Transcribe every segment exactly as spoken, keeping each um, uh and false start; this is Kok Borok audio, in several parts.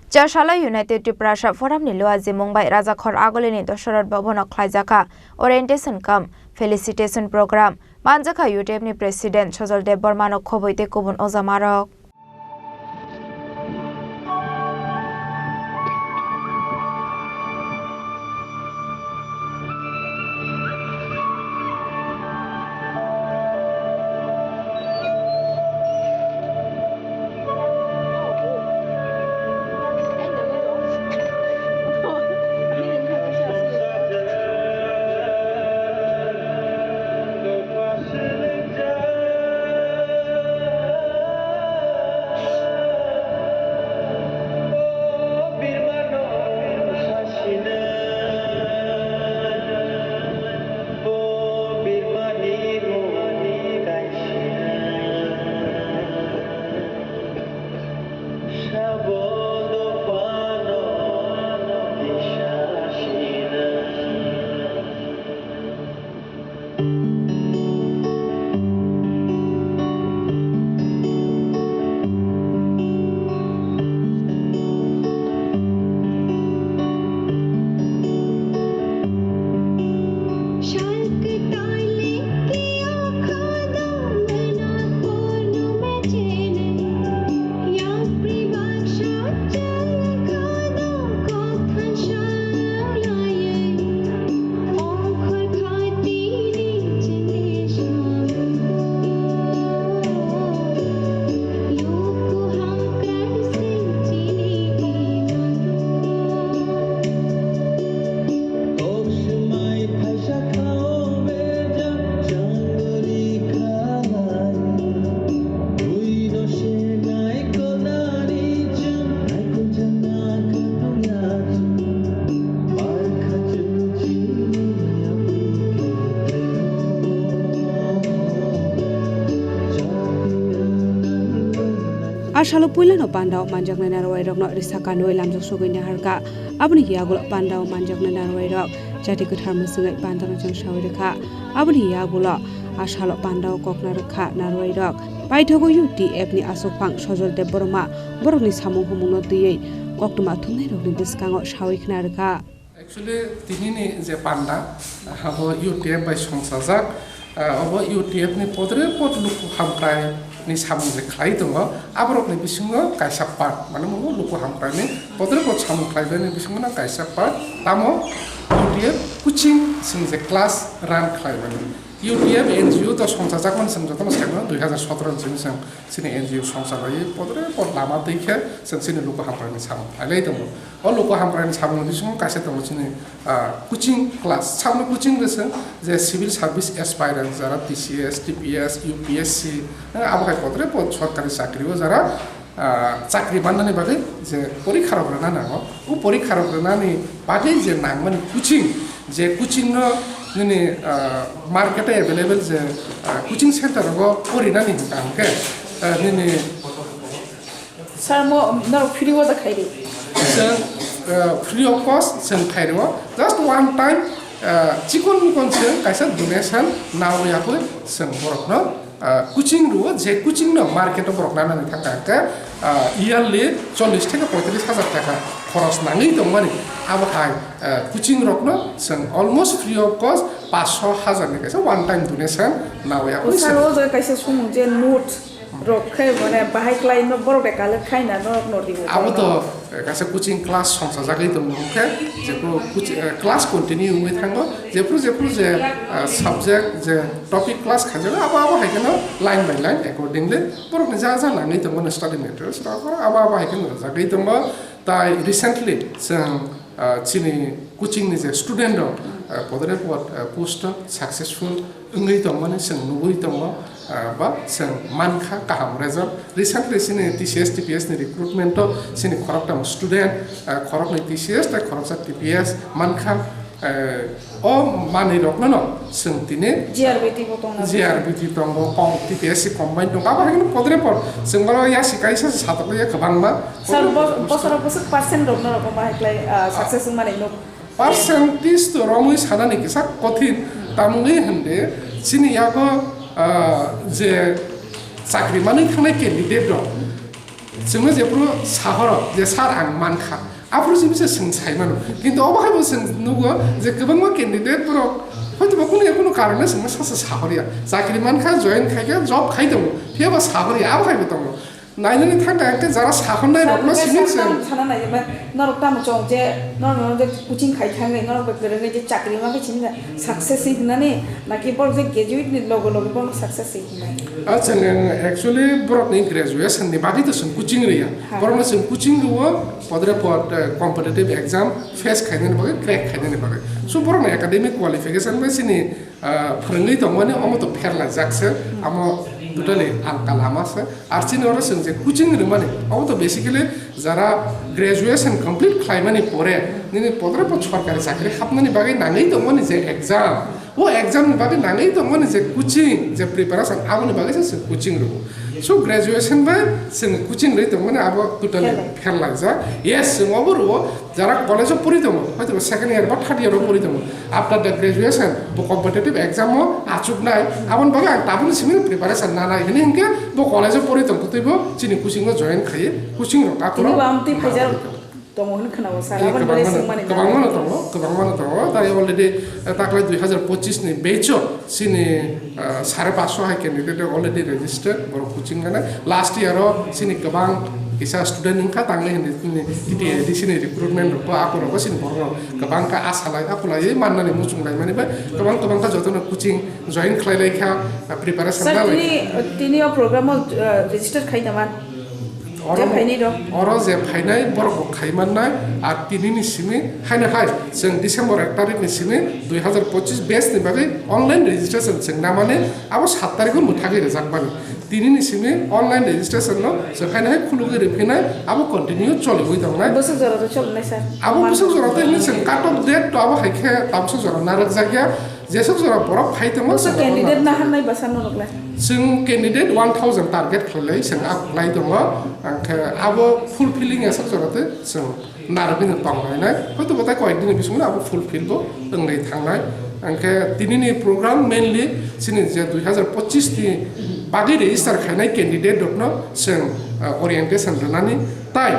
Chasala United Tiprasa Forum ni luajimung bai Rajakhor Agolini Dosarot Bhavan o khlaijakha orientation cum felicitation program. Manjakha U T F ni President Sojol Deb Borma no khobwi tei kubun ojamarok. A salo puilano pandao manjaknai narwai rokno risa kanwi lamjak sugwi naharkha. Aboni yagulo pandao manjaknai narwai rok jati kwthar mwswngwi pandano chwng sawi rwkha. Aboni yagulo a salo pandao kokna rwkha narwai rok. Paithago U T F ni aswkphang Sojol Debbarma borokni samung humungno twiwi koktwma thumnairokni bwskango sawi khna rwkha. Actually, tinini je panda, abo U T F bai songchajak, ah, obo U T F ni podre pod luku hamkrai ni samung je khlai tongo, aborokni bisingo kaisa part, mane obo luku hamkrai ni podre pod samung khlai bini bisingo no kaisa part, tamo U T F coaching sing je class run khlai mani. U T F N G O to songchajak mani chwng jotono sai mano, dui hazar sotoro ni simi chwng chini N G O songcha bai podre pod lama twi khe chwng chini luku hamkrai ni samung khlai lai tongo. O luku hamkrai ni samung ni bisingo kaisa tongo chini, ah, coaching class. Sabno coaching rwsong je civil service aspirant jara T C S, T P S, U P S C, eh, abo hai podre pod sorkari chakri o jara, ah, chakri mannani bagwi je porikha rok rwna nango. O porikha rok rwnani bagwi je nangmani coaching, je coaching no nini, ah, market o available je, ah, coaching center rogo porinani hwnka hwnkhe, ah, nini Sir, mo norok free o da khairi? Chwng, uh, free of cost chwng khairo. Just one time, uh, chikon mikon chwng kaisa donation nawi yakwi chwng borokno, uh, coaching rwo, je coaching no market o borok nanani thangkha hwnkhe, uh, yearly chollish theke poitris hajar taka khoros nangwi tongmani. Abo hai, uh, coaching rokno chwng almost free of cost paanch sho hajar ni kaisa one time donation nawi yakwi. Sir, chwng o jaga kaisa sumung je note rok khe mane bahai klai no borok de collect khai na norok no ringo. Abo to, eh, kaisa coaching class songchajagwi tongo hwnkhe jephru coach-, eh, class continue wngwi thango, jephru jephru je, eh, subject je topic class khaijago abo abo hai kheno line by line accordingly borokni ja ja nangwi tongo study materials rok abo abo hai kheno rwjagwi tongo. Tai recently chwng ah, chini coaching ni je student rok, ah, podre pod, ah, post o successful wngwi tongmani chwng nugwi tongo, ah, ba chwng mankha kaham result. Recently chini T C S, T P S ni recruitment o chini khoroktham student, ah, khoroknwi T C S tei khoroksa T P S mankha, eh, o manwi rokno no chwng tini G R B T bo tongna G R B T tongo, com-, T P S C combine tongo, abo hai kheno podre pod chwng bono yasi kaisa satokya kwbangma. Sir, bo-, bosoro bwswk percent rok norok bahai klai, ah, success wngmani nuk? Percentage to romwi sanani kisa kothin, tamungwi hwnde chini yago, ah, je chakri manwi thangnai candidate rok, Chwngno jephuru sahoro je, "Sir, ang mankha," aphuru simi se chwng sai mano. Kintu obo hai bo chwng nugo je kwbangma candidate borok hoytoba kunu ya kunu karone chwngno sasa sahorya. Chakri mankha, join khaikha, job khai tongo, phiya ba sahorya, abo hai bo tongo. Nainani thangkha hwnkhe jara sahornai rokno simi se. Sana nai ba, norok tamo chong je, norok, norok je coaching khai thangwi, norok bai kwrwngwi je chakri ma khe simi success hinani, naki borok je graduate ni logo logo borok success hinai. Acha, actually borok ni graduation ni bagwi to chwng coaching rwya. Ha. Borok no chwng coaching rwo, podre pod, eh, competitive exam face khainani bagwi, crack khainani bagwi. So borok ni academic qualification bai sini ah, phwrwngwi tongmani omo to pherlaijak se, amo totally alka lama se. Ar chini oro chwng je coaching rwmani, omo to basically jara graduation complete khlaimani pore nini podre pod sorkari chakri hapnani bagwi nangwi tongmani je exam, o exam ni bagwi nangwi tongmani je coaching, je preparation, aboni bagwi se chwng coaching rwo. So graduation bai chwng coaching rwi tongmani abo totally pherlaijak. Yes, chwng obo rwo, jara college o pori tongo, hoyto ba second year ba third year o pori tongo. After the graduation, bo competitive exam o achuknai, aboni bagwi ang tabukni simi preparation nanai hwnwi hwnkhe bo college o pori tong twi bo chini coaching o join khai, coaching rok akhoro. Tini bo amtwi phaijak tongo hwnwi khwnao sir, aboni bagwi kwbangma no, swngmani kwbangma no tongo, kwbangma no tongo. Tai already, eh, taklai dui hazar pochis ni batch o chini, eh, sare paso hai candidate already registered, borok coaching gana. Last year o chini kwbang kisa student wngkha, tangwi hwnwi chini T T A D C ni recruitment rok bo, apo rok bo chini borok rok kwbang kha asa lai, apo laiwi mannani muchung laimani bai kwbang kwbang kha jotono coaching join khlai lai kha, preparation sir, la lai tini, kha. Tini o program o, uh, register khai naman? Oro je phainai rok? Oro je phainai borok bo khai mannai, ar tini ni simi haino hai chwng December ek tarik ni simi dui hazar pochis batch ni bagwi online registration chwng namani abo sat tarik o mwthagwi rwjakmani. Tini ni simi online registration no chwng haino hai khulugwi rwphinai, abo continue choliwi tongnai. Bwswk jora to cholnai sir? Abo bwswk jora to hwnwi chwng cut off date to abo hai khe tabuksa jora narwkjakya. Jeswk jora borok phai tongo, bwswk candidate naharnai bwsa norok le? Chwng candidate one thousand target khlailai chwng aklai tongo, angkhe abo fulfilling eswk jora tei chwng narwgwino tonglainai. Hoyto bo tai koyek dini bisingno abo fulfill bo wngwi thangnai. Angkhe tinini program mainly chini je dui hazar pochis ni bagwi register khainai candidate rokno chwng, ah, orientation rwnani. Tai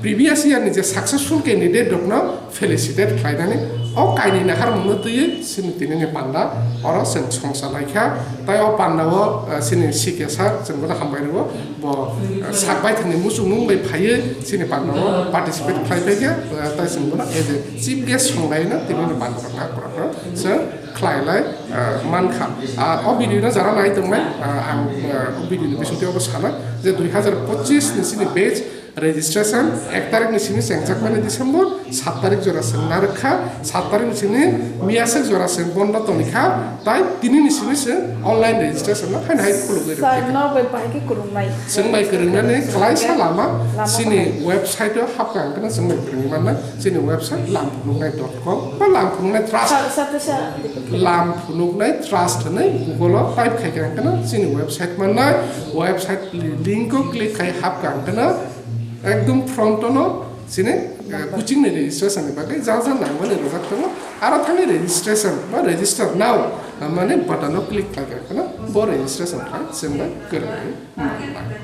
previous year ni je successful candidate rokno felicitate khlainani o kainwi naharmungno twiwi chini tinini panda oro chwng songcha laikha. Tai o pandao, eh, chini C K sir chwng bono hambai rwo, bo, eh, sak baithangni muchungmung bai phaiwi chini pandao participate khlai phaikha, eh, tai chwng bono as a chief guest songlaino tinini panda rok kha kwrak khe chwng khlai lai, eh, mankha. Ah, o video no jara nai tongnai, ah, ang, eh, o video ni bisingtwi obo sana je dui hazar pochis ni chini batch registration ek tarik ni simi chengjakmani December, sat tarik jora chwng narwk kha, sat tarik ni simi miyaswk jora chwng bondo tongwi kha, tai tini ni simi chwng online registration no haino hai khulugwi rw kha. Sir, no bai bahai khe kwrwngnai? Chwng bai kwrwngnani kwlaisa lama, lama chini bahai. Website o hapkha ang kheno chwng bai kwrwngwi mannai, chini website lamphunuknai dot com ba lamphunuknai trust. Sir, sir, sir. Lamphunuknai trust hwnwi Google o type khai khe ang kheno chini website mannai, website link o click khai hapkha ang kheno ekdom front o no chini, eh, coaching ni registration ni bagwi ja ja nangmani rwjak tongo. Aro thangwi registration ba register now, ah, mane button o click khlaiwi kheno bo registration khai chwng bai kwrwngwi mannai.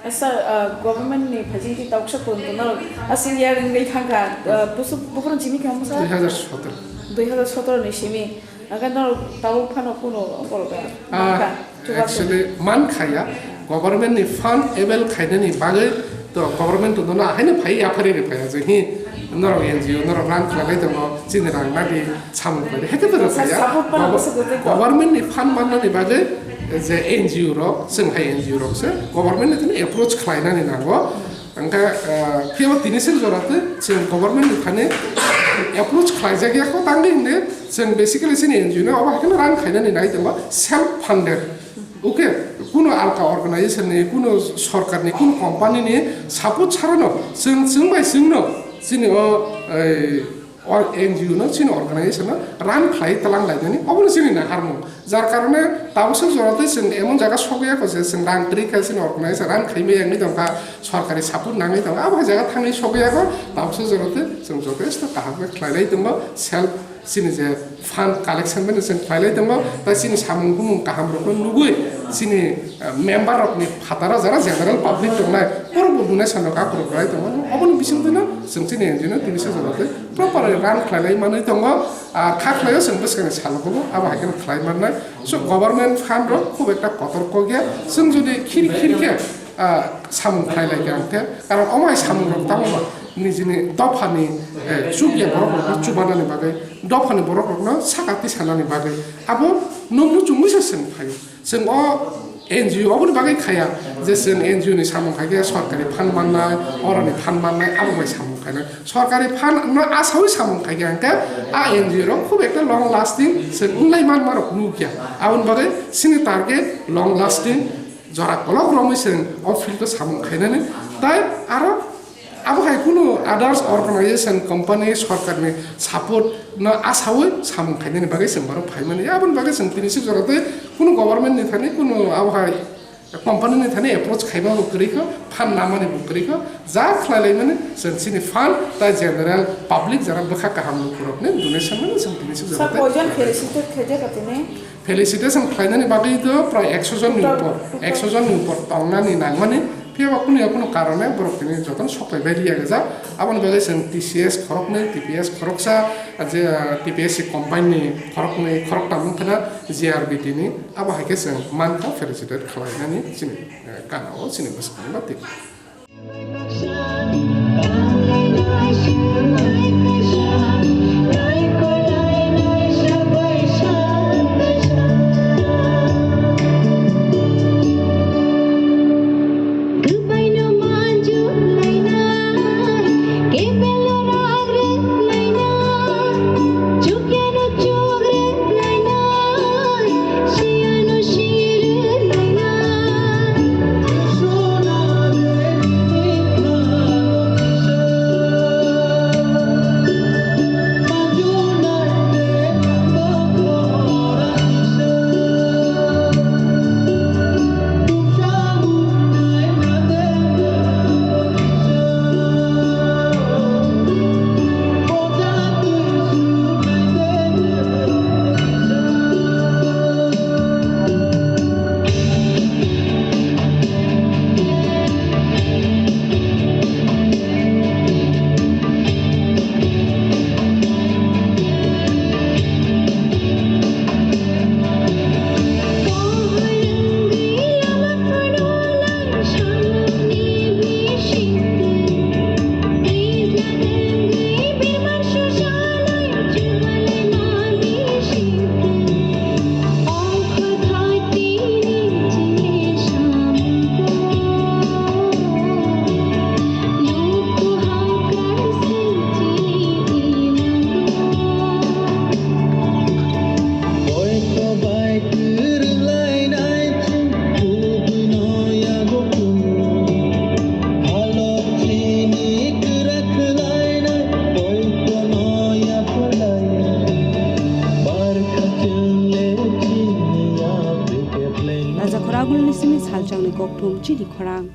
Sir, ah, government ni phaising twi tauksa pun tono aswk ya wngwi thangkha, ah, busu-, buphuru simi khe omo sir? Dui hazar sotoro. Dui hazar sotoro ni simi. Aga no tabuk phano kuno borok ya. Ah, mankha, chubachu. Actually, mankha ya. Government ni fund avail khainani bagwi to government to nono ahaino phai yaphari ri phaiya je hi norok N G O norok rang khlai tongo, chini rang nadi, samung khlai, heke to rw phaiya. Support phano gobo-, bwswk gotwi kok. Government ni fund mannani bagwi je N G O rok, chwng hai N G O rok se government ni thani approach khlainani nango. Hwnkhe, ah, phiya bo tini sik jora twi chwng government ni thani approach khlaijak ya kho tangwi hwnwi chwng basically chini N G O no obo hai kheno rang khainani nai tongo self funded. Okay, kuno alka organization ni, kuno sorkar ni, kuno company ni support chara no chwng, chwng bai chwng no chini o, ei, or N G O no chini organization no rang khlai tlang lai nani obo no chini naharmung. Jar karone tabuksa jora tei chwng emon jaga sogwi ya kho je chwng rang kwrwi khe chini organization rang khaimaya wngwi tongkha, sorkari support nangwi tongkha, abo hai jaga thangwi sogwi ya kho, tabuksa jora tei chwng jotesto kaham khe khlai lai tongo, self chini je fund collection bai chwng khlai lai tongo, tei chini samung bumung kaham rokno nugwi Chini, eh, member rokni phataro jara general public tongnai, borok bo donation rok akhorok rai tongo. Oboni bisingtwi no chwng chini N G O no tini se jora tei proper run khlai lai manwi tongo. Ah, kha khlaio chwng bwskangni salo bo abo hai kheno khlai mannai. So government fund rok khub ekta kotor kok ya. Chwng jodi khir khir khe, ah, samung khlai lai khe ang khe, karon omo hai samung rok tamo ba nijini dophani, eh, chukya borok rokno chubanani bagwi, dophani borok rokno saka tisanani bagwi abo nung muchungwi se chwng phaio. Chwng o N G O oboni bagwi khaya je chwng N G O ni samung khai khe sorkari fund mannai, oroni fund mannai, abo bai samung khainai. Sorkari fund no asaui samung khai khe hwnkhe a N G O rok khub ekta long lasting chwng wnglai manma rok nukya. Aboni bagwi chini target long lasting jora kolok romwi chwng o field o samung khainani. Tai aro abo hai kunu others organization, company, sorkarni support no asaui samung khainani bagwi chwng borok phaimani. Aboni bagwi chwng tini sik jora tei kunu government ni thani, kunu abo hai company ni thani approach khaiba bo kwrwi kho, fund namani bo kwrwi kho, ja khlai laimani chwng chini fund tai general public jara bwkha kaham lukurokni donation mani chwng tini sik jora Sir, tei koijon felicitate khaijak tini? Felicitation khlainani bagwi do prai ekso jon ni upor, ekso jon ni upor tongnani nangmani, phiya ba kunu ya kunu karone borok tini jotono sok pai bai riya gajak. Aboni bagwi chwng T C S khoroknwi, T P S khoroksa, je, ah, T P S C combine ni khoroknwi, khoroktam wngkha na G R B T ni, abo hai khe chwng mankha felicitate khlainani chini, eh, gana o chini bwskango tini. Raja Khoragulni simi salchangni kokthum chini khorang.